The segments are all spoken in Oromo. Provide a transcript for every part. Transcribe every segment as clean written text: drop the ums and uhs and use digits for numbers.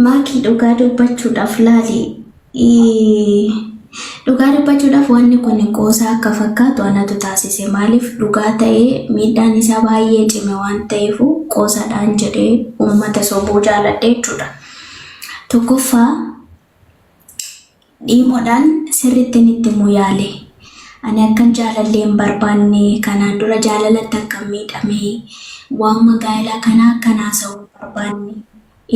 Maakii dhugaa dubbachuudhaaf laali. Dhugaa dubbachuudhaaf wanni kun qoosaa akka fakkaatu anatu taasise. Maaliif dhugaa ta'ee miidhaan isaa baay'ee cime waan ta'eef qoosaadhaan jedhee uummata sobuu jaaladhe jechuudha. Tokkoffaa dhiimoodhaan sirrittin itti himuu yaale. Ani akkan jaalallee hin barbaanne, kanaan dura jaalalatti akkan miidhame, waanuma gaa'elaa kanaa akkan haasa'u hin barbaanne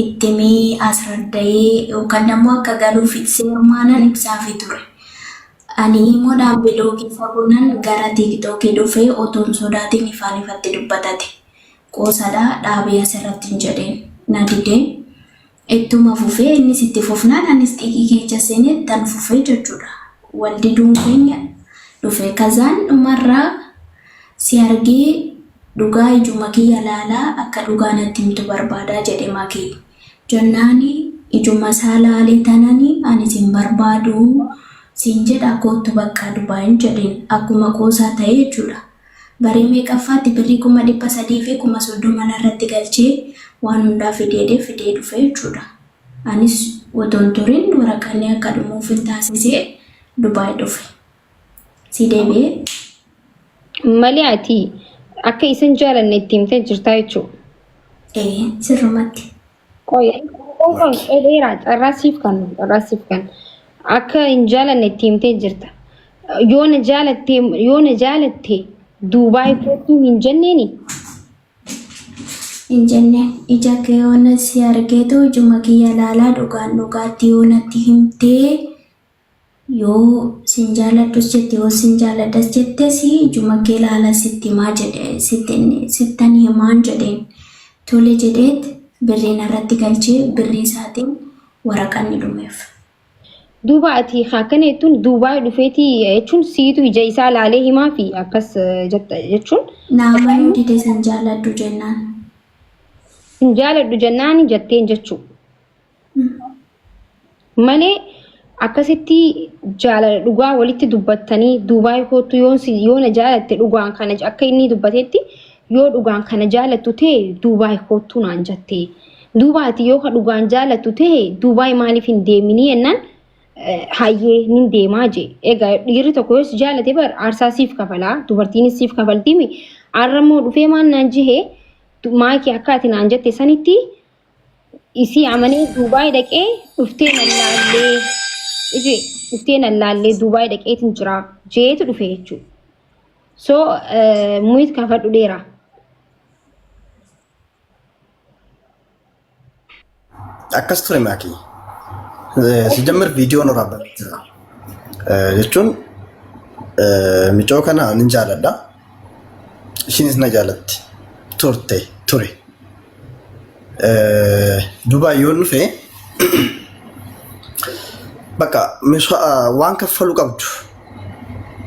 itti himee asradda'ee yookaan ammoo akka galuuf seerumaanan ibsaafii ture. Ani imoodhaan bilookii fagoonan gara tiiktookii dhufee otoo hin sodaatiin ifaan ifatti dubbatate. Qoosadha dhaabii asirratti hin jedheen. Na didee. Ittuma fufee innis itti fufnaan anis xiiqii keecha seenee ittan fufee jechuudha. Wal diduun keenya dhufe. Kazaan dhumarraa si argee dhugaa ijuma kiyya laalaa akka dhugaa natti himtu barbaadaa jedhe Makii. Jennaani ijuma isaa laalee tanani ani sin barbaadu siin jedha koottu baqqaa Dubaayin jedheen. Akkuma qoosaa ta'ee jechuudha. Barii meeqaffaatti birrii 330,000 narratti galchee waan hundaa fideedee fidee dhufe jechuudha. Anis otoo hin turin waraqanni akka dhumuufin taasisee Dubaay dhufe. Si deebi'ee. Malee ati akka isan jaalanne itti himtee jirtaa jechuudha. Ee sirrumatti. Qoy qoy qoy dheeraa carraa siif kenna carraa siif kenna. Akka hin jaalanne itti himtee jirta. Yoo na jaalatte yoo na jaalatte Duubaay kootuu hin jenneeni. Hin jenne ija kee yoona si argeetu ijuma kiyya laalaa dhugaan dhugaatti yoo natti himtee Yoo sin jaaladhus jette yoo sin jaaladhas jettes ijuma kee laala sitti himaa jedhe sittan himaan jedheen. Tole jedheet birrii narratti galchee birrii isaatiin waraqanni dhumeef. Duuba ati akkana jettuun Duubaay dhufeeti jechuun siitu ija isaa laalee himaa fi akkas jetta jechuun. Na amanuu dide sin jaaladhu jennaan. Sin jaaladhu jennaani jetteen jechuu. Malee akkasitti jaalala dhugaa walitti dubbattanii Duubaay koottu yoon si yoo na jaalatte dhugaan kana akka inni dubbatetti yoo dhugaan kana jaalattu ta'e Duubaay koottu naan jette. Duuba ati yoo ka dhugaan jaalattu ta'e Duubaay maaliif hin deeminii jennaan hayyee nin deemaa jee. Egaa dhiirri tokko yoo si jaalate bar aarsaa siif kafalaa dubartiinis siif kafaltiimi. Arra immoo dhufee maal naan jehee maakii akka ati naan jette sanitti isii amanee Duubaay dhaqee dhuftee nan laallee ije dhuftee nan laallee Duubaay dhaqeetiin jira jeetu dhufe jechuudha. So muyit kafadhu dheeraa. Akkas ture maakii. Sijammir viidiyoon waraabamee jira. Jechuun micoo kana nin jaaladha. Ishiinis na jaalatti. Turte ture. Dubaay yoon dhufe bakka waan kaffaluu qabdu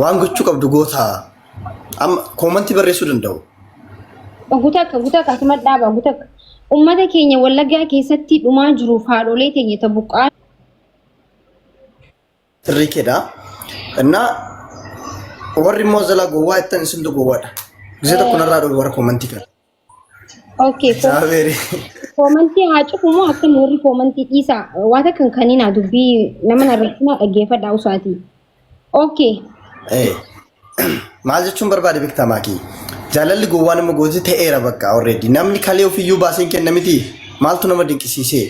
waan gochuu qabdu goota amma koomantii barreessuu danda'u. Gutakka gutakka asuma dhaaba gutakka. Uummata keenya Wallaggaa keessatti dhumaa jiruuf haadholee teenya ta buqqaa Sirrii keedha. Innaa warri immoo jalaa gowwaa jettan isintu gowwaadha. Gisee tokko narraa dhufu warra koomantii kana. Okay, Saabeeri. koomantii haa cufu moo akkam warri koomantii dhiisaa waan takka hin kaninaa dubbii nama narrattinaa dhaggeeffadhaa usaatii. Okay. Eh, Maal jechuun barbaade beektaa maakii? Jaalalli gowwaa nama gooti ta'eera bakka already. Namni kalee ofiiyyuu baasee hin kenna miti. Maaltu nama dinqisiisee?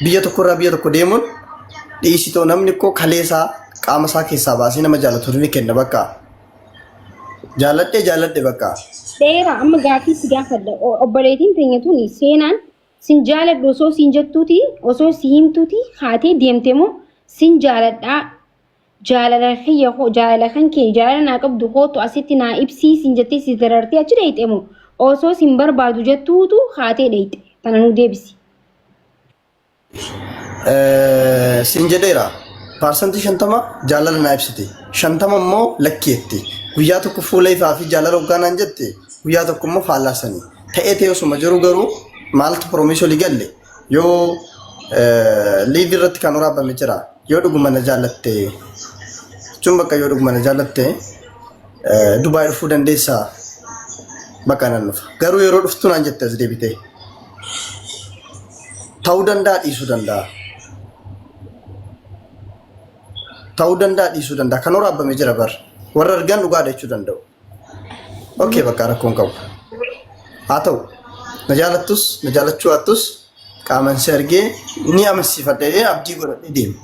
Biyya tokkorraa biyya tokko deemuun dhiisitoo namni koo kalee isaa qaama isaa keessaa baasee nama jaalatu ni kenna bakka. Jaalladhee jaalladhe bakka. Dheeraa amma gaaffii si gaafadha. Obboleettiin teenya tuni seenaan sin jaaladhu osoo siin jettuuti osoo si himtuuti haatee deemte moo sin jaaladhaa jaalala kiyya koo jaalala kan kee jaalala naa qabdu kootu asitti naa ibsii sin jettee si darartee achi dheeyxe moo osoo sin barbaadu jettuutu haatee dheeyxe tana nuu deebisi. Siin jedheera. Paarsantii 50 jaalala naa ibsite. 50 immoo lakki jette. Guyyaa tokko fuula ifaa fi jaalala hoggaa naan jette guyyaa tokko immoo faallaa sanii. Ta'ee ta'ee osuma jiru garuu maaltu piroomisii olii galle yoo liivii irratti kan waraabame jira. Yoo dhuguma na jaallatte jechuun bakka yoo dhuguma na jaallatte Dubaay dhufuu dandeessaa bakka nan dhufa. Garuu yeroo dhuftu naan jette as deebitee. Ta'uu danda'a dhiisuu danda'a. Ta'uu danda'a dhiisuu danda'a. Kan waraabame jira bar. Warra argan dhugaadha jechuu danda'u. Okay bakka rakkoon qabu. Haa ta'u na jaalattus na jaalachuu baattus qaaman si argee ni amansiifadha jedhee abdii godhadhee deema.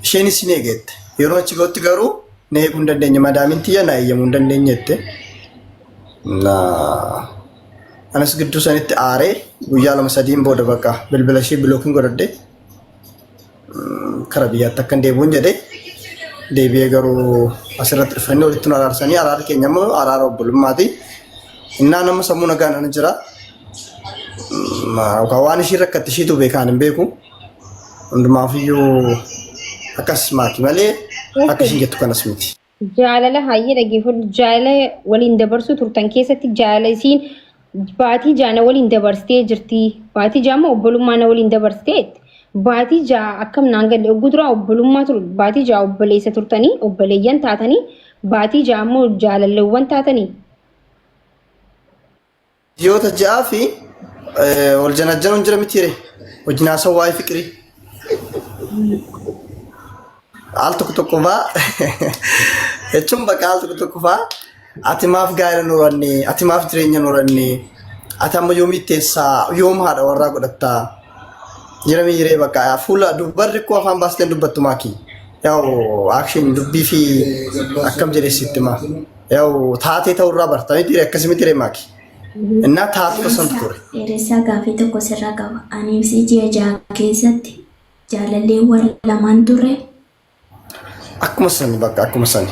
Isheenis ni eegette. Yeroo achi ga'utti garuu na eeguu hin dandeenye. Madaamiin tiyya na eeyyamuu hin dandeenye jette. Na anas gidduu sanitti aaree guyyaa lama sadiin booda bakka bilbila ishee bilookiin godhadhe kara biyyaatti akkan deebi'uun jedhe deebi'ee garuu asirratti dhufanii walitti nu araarsanii araarri keenya immoo araara obbolummaati. Innaa nama sammuu nagaan ana jira. Yookaan waan ishiin rakkatte ishiitu beekaan hin beeku. Hundumaafiyyuu akkas maaki malee akka ishiin jettu kanas miti. Jaalala hayyee dhaggeeffadhu jaalala waliin dabarsuu turtan keessatti jaalala isiin baatii ja'a na waliin dabarsitee jirti. Baatii ja'a immoo obbolummaa na waliin dabarsitee baatii ja'a akkam naan galle ogguu duraa obbolummaa tur baatii ja'a obboleessa turtanii obboleeyyan taatanii baatii ja'a immoo jaalalleewwan taatanii. Ji'oota ja'aa fi wal janajjanuun jira miti ree. Wajjin haasa'u waa'ee fiqirii. Al tokko tokko faa jechuun bakka al tokko tokko faa ati maaf gaa'ela nu horanne ati maaf jireenya nu horanne ati amma yoomii teessaa yoom haadha warraa godhattaa jira miiree bakka fuula dubarri koo afaan baasteen dubbattu maaki. Yaa'u action dubbii fi akkam jedhee sitti maa. Yaa'u taatee ta'urraa barta miti akkasii miti maaki. Innaa taatota santu ture. Dheeressaa gaafii tokko sirraa qaba. Anii fi ji'a ja'a keessatti jaalalleewwan lamaan turre. Akkuma sani bakka akkuma sani.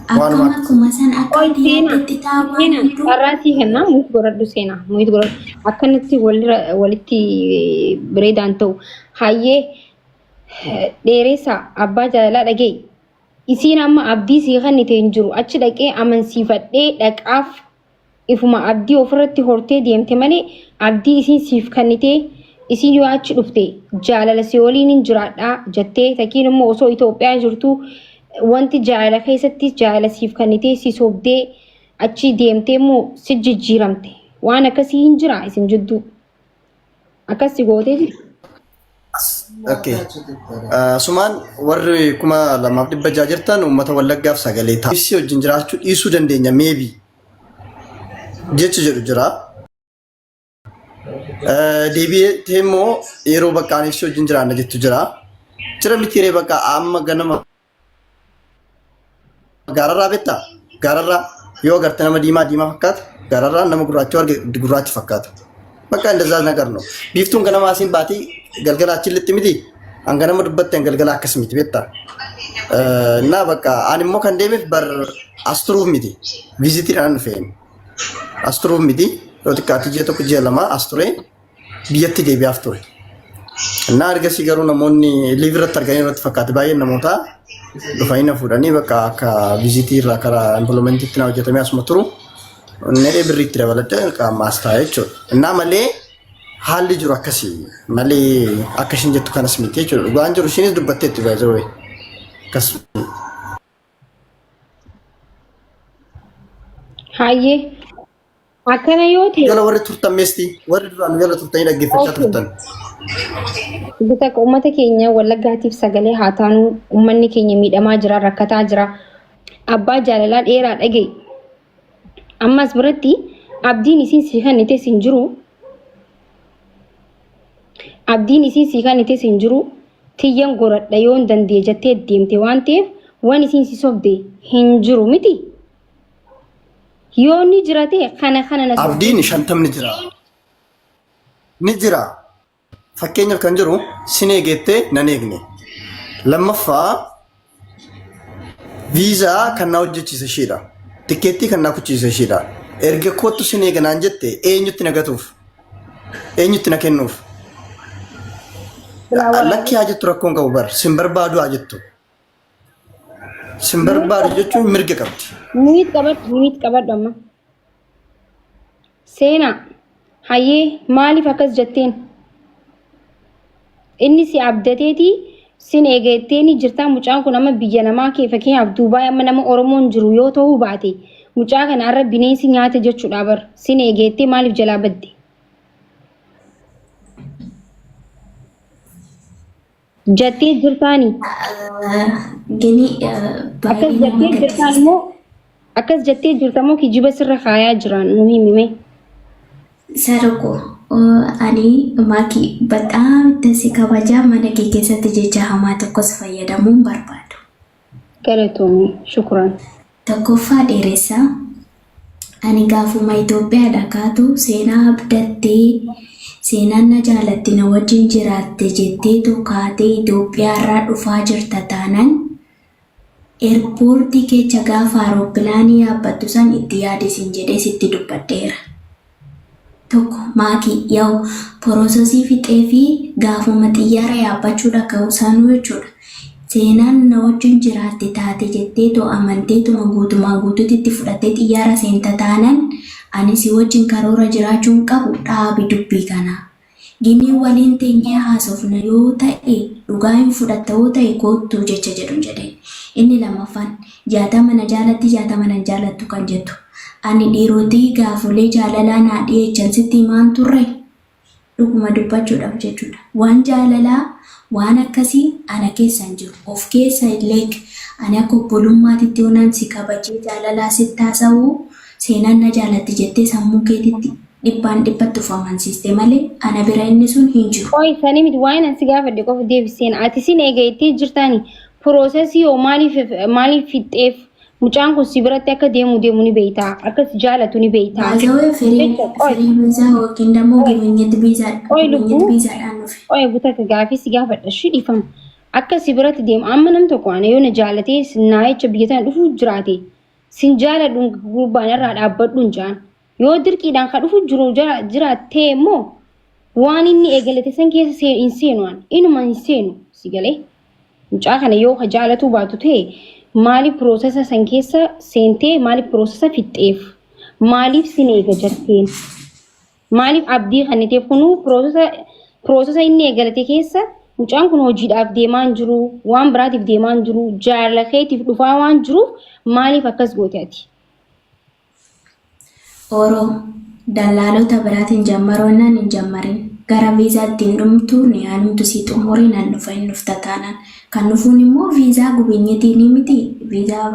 Akkam Waanuma akkuma san akka Oi ati seenaa yaaddetti ta'a waan seenaa hunduu. carraa sii kennaa muut godhadhu seenaa muut godhadhu akkanatti walirra walitti bireedaan ta'u hayyee dheeressaa abbaa jaalalaa dhagee Isiin amma abdii sii kennite hin jiru. Achi dhaqee amansiifadhee dhaqaaf ifuma abdii ofirratti hortee deemte malee abdii isiin siif kennitee isiin yoo achi dhufte jaalala si waliin hin jiraadhaa jettee takiin immoo osoo Itoophiyaa jirtuu wanti jaalala keessatti jaalala siif kennitee si sobdee achi deemtee immoo si jijjiiramte waan akkasii hin jira isin jidduu. Akkas si gootee jirti. Okay. Sumaan warri 2600 jirtan uummata Wallaggaaf sagalee ta'a. Ibsi wajjin jiraachuu dhiisuu dandeenya maybe jechi jedhu jira. Deebi'ee immoo yeroo bakka ani ibsi wajjin jiraanna jettu jira. Jira miti ree bakka amma ganama Gaararraa beektaa? Gaararraa yoo agarte nama diimaa diimaa fakkaata. Gaararraa nama gurraacha yoo arge gurraacha fakkaata. Bakka እንደዛ ነገር ነው። Biiftuun ganama asiin baatii galgala achi lixxi miti. An ganama dubbatte an galgala akkas miti beektaa? እና በቃ ani immoo kan deemeef bar as turuuf miti. Viizitiidhaan dhufeen. As turuuf miti. Yoo xiqqaate ji'a tokko ji'a lama as ture. Biyyatti deebi'aaf ture. Innaa ergasii garuu namoonni liiv irratti arganii irratti fakkaate baay'een namootaa dhufanii na fuudhanii bakka akka viizitii irraa karaa empiloomentiitti na hojjetamee asuma turu. Inni birrii itti dabaladhe qaama as taa'e jechuudha. Innaa malee haalli jiru akkasii malee akka ishiin jettu kanas miti jechuudha. Dhugaan jiru ishiinis dubbatteetti baay'ee akkas. Hayyee akkana yoo ta'e Jala warri turtan meesti warri duraan jala turtanii dhaggeeffachaa turtan. Bitakka uummata keenya Wallaggaatiif sagalee haa taanu uummanni keenya miidhamaa jira rakkataa jira abbaa jaalalaa dheeraa dhaga'i ammas biratti abdiin isiin sii kennites hin jiru abdiin isiin sii kennites hin jiru tiyyan goradha yoon danda'e jettee deemte waan ta'eef waan isiin si sobde hin jiru miti. Yoo ni jira ta'e kana kana na sobdee Abdiin shantamni jira. Ni jira. Fakkeenyaaf kan jiru sin eegettee nan eegne. Lammaffaa viizaa kan na hojjechiise ishiidha. Tikkeettii kan na kuchiise ishiidha. Erga kottu sin eega naan jette eenyutti na gatuuf? Eenyutti na kennuuf? Silaa Lakkii waraabessi haa jettu rakkoon qabu bar. Sin barbaadu haa jettu. Sin barbaadu jechuun mirga qabdi. Miit qabadhu, miit qabadhu amma. Seenaa, hayyee maaliif akkas jetteen? Inni si abdateeti sin eegatteeni jirtaa mucaan kun amma biyya namaa kee fakkeenyaaf Duubaay amma nama Oromoon jiru yoo ta'uu baate mucaa kana har'a bineensi nyaate jechuudha bar sin eegattee maaliif jalaa badde? Jettee jirtaani. Gini Akkas baay'ee nama jettee jirtaan gaddisiisa. moo akkas jettee jirta moo kijiba sirra kaayaa jiran nu himime. Saroko ani maaki በጣም itti si kabajaa mana kee keessatti jecha hamaa tokkos fayyadamuun barbaadu. Galatoomi shukran. Tokkoffaa dheeressaa ani gaafuma Itoophiyaadha kaatu seenaa abdattee seenaan na jaalatti na wajjin jiraatte jetteetu kaatee Itoophiyaarraa dhufaa jirta taanaan airportii keessa gaafa aeroplaneii yaabbattu san itti yaadisin jedhee sitti dubbadheera. Tokko maakii yaa'u processii fixee fi gaafuma xiyyaara yaabbachuudha ka'u sanuu jechuudha. Seenaan na wajjin jiraatte taate jetteetoo amanteetuma guutumaan guutuutti itti fudhattee xiyyaara seenta taanaan ani si wajjin karoora jiraachuun qabu dhaabi dubbii kanaa. Ginii waliin teenyee haasofna yoo ta'e dhugaa hin fudhatta yoo ta'e koottuu jecha jedhu jedheen. Inni lammaffaan 60 na jaalatti 60 nan jaalattu kan jettu. Ani dhiirotii gaafolee jaalalaa naa dhiyeechan sitti himaan turre dhuguma dubbachuudhaaf jechuudha. Waan jaalalaa waan akkasii ana keessa hin jiru. Of keessa illee ani akka obbolummaatitti yoonaan si kabajee jaalalaa sitti haasa'u seenaan na jaalatti jettee sammuu keetitti dhibbaan dhibbatti of amansiiste malee ana bira inni sun hin jiru. Qoy sanii miti waa'een ani si gaafadhe qofa deebiseen ati sin eega itti jirtaani processii hoo maaliif maaliif fixxeef mucaan kun si biratti akka deemu deemu ni beektaa akka si jaalatu ni beektaa. Baazawee free Jecha qoy free visa yookiin ደግሞ qoy ጉብኝት ቪዛ qoy ጉብኝት lubbuu viizaadhaan dhufe. qoy butaka gaafii si gaafadha shi dhiifama. Akka si biratti deemu amma nam tokko ana yoo na jaalatee naa jecha biyya tana dhufuu jiraate sin jaaladhu gurbaan irraa dhaabbadhu hin jaan. Yoo dirqiidhaan ka dhufu jiru jiraattee immoo waan inni eegalate san keessa hin seenu an inuma hin seenu si galee. Mucaa kana yoo ka jaalatuu baatu ta'e maaliif processa san keessa seentee maaliif processa fixxeef maaliif sin eega jetteen maaliif abdii kanniteef kunuu processa inni eegalate keessa mucaan kun hojiidhaaf deemaa hin jiru waan biraatiif deemaa hin jiru jaalala keetiif dhufaa waan jiruuf maaliif akkas goote ati? Oroo dallaalota biraatiin jammaroonnaan hin jammarin gara viizaatti hin dhumtu ni anumtu si xumurii nan dhufa hin dhufta taanaan kan dhufuun immoo viizaa gubinyitii ni miti viizaa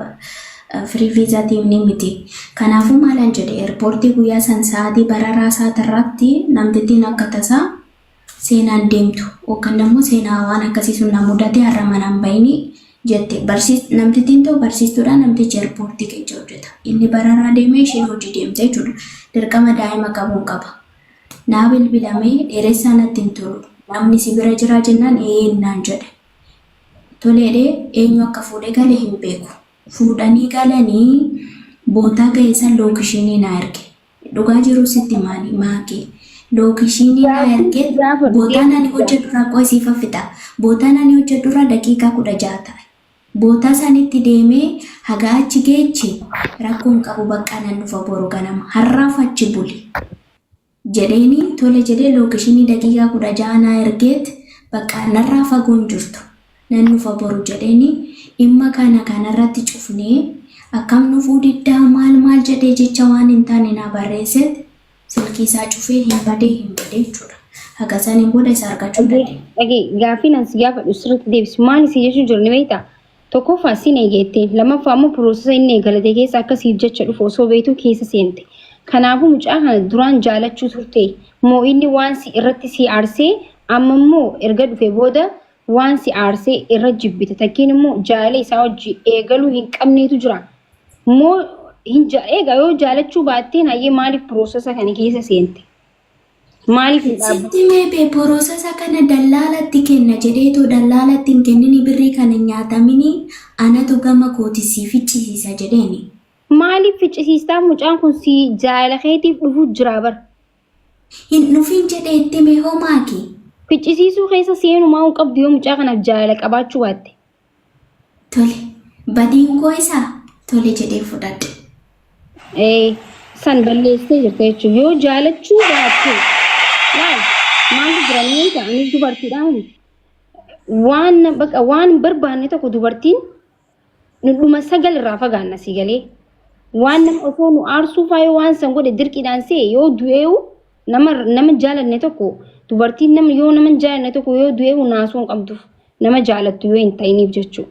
free viizaatiin ni miti. Kanaafuu maalan jedhe airportii guyyaa san sa'aatii bararaa isaatirratti namtittiin akka tasaa seenaan deemtu yookaan immoo seenaa waan akkasii sun na mudate har'a manaan bahini jette. Namtittiin ta'u barsiistuudha namtichi airportii keessa hojjeta. Inni bararaa deemee isheen hojii deemte jechuudha. Dirqama daa'ima qabuun qaba. Naa bilbilamee dheeressaa natti hin tolu. Namni si bira jira jennaan ee naan jedhe. Toleedhee eenyu akka fuudhee gale hin beeku. Fuudhanii galanii bootaa ga'e san locationii naa erge. Dhugaa jiru sitti maali maakii. Locationii naa Gaafii erge si gaafadhu bootaan ani deebisi. hojjedhurraa qo'isiifa fixa. Bootaan ani hojjedhurraa daqiiqaa 16 ta'e. Bootaa sanitti deemee haga achi geeche rakkoon qabu bakka nan dhufa boru ganama har'aaf achi buli. Jedheeni tole jedhee locationii daqiiqaa 16 naa ergeet bakka narraa fagoon jirtu nan dhufa boru jedheeni dhimma kana kanarratti cufnee akkam dhufuu diddaa maal maal jedhee jecha waan hin taane naa barreesseet silkii isaa cufee hin badee hin badee jechuudha. Haga saniin booda isa argachuu hin dandeenye. Dhagee gaaffii nan si gaafadhu sirriitti deebisi. Maal si jechuu jiru ni beektaa? Tokkoffaa sin eegeette lammaffaa immoo processa inni eegalate keessa akkasiif jecha dhufu osoo beektuu keessa seente. Kanaafuu mucaa kana duraan jaalachuu turte moo inni waan si irratti si aarsee amma immoo erga dhufe booda waan si aarsee irra jibbite takkiin immoo jaalala isaa wajji eegaluu hin qabneetu jira. Moo hin egaa yoo jaalachuu baatteen hayyee maaliif processa kana keessa seente? Maaliif hin dhaabbattu? Sitti meebee processa kana dallaalatti kenna jedheetoo dallaalatti hin kennini birrii kana hin nyaatamini anatu gama kooti si ficcisiisa jedheeni. Maaliif ficcisiistaa mucaan kun si jaalala keetiif dhufuu jira bar. Hin dhufin jedhee itti hime hoo maaki? Ficcisiisuu keessa seenumaa hin qabdu yoo mucaa kanaaf jaalala qabaachuu baatte. Tole. Badiin koo isaa tole jedhee fudhadhe. Ee, san balleessitee jirta jechuudha. Yoo jaalachuu baatte laal maaltu jira ni beektaa anis dubartiidhaan waan bakka waan hin barbaanne tokko dubartiin nu dhuma sagal irraa fagaanna si galee. Waan nama osoo nu aarsuu faa yoo waan san godhe dirqiidhaan see yoo du'eewu nama nama jaalanne tokko Dubartiin nama yoo nama hin jaalanne tokko yoo du'e naasuu hin qabduuf nama jaalattu yoo hin ta'iniif jechuudha.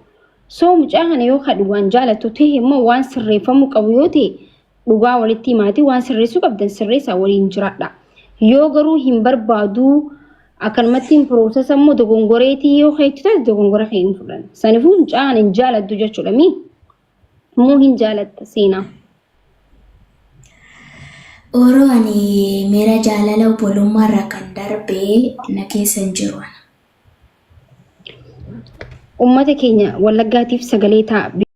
So mucaa kana yoo ka dhugaan jaalattu ta'e immoo waan sirreeffamuu qabu yoo ta'e dhugaa walitti himaatii waan sirreessuu qabdan sirreessaa waliin jiraadha. Yoo garuu hin barbaaduu akkanumatti hin piroosesa immoo dogongoreetii yoo keetti taate dogongora kee hin fudhan. Saniifuu mucaa kana hin jaalattu jechuudha mii? Moo hin jaalatta seenaa? Ooroo ani miira jaalala obbolummaa irraa kan darbe na keessa hin jiru. Uummata keenya Wallaggaatiif sagalee ta'a.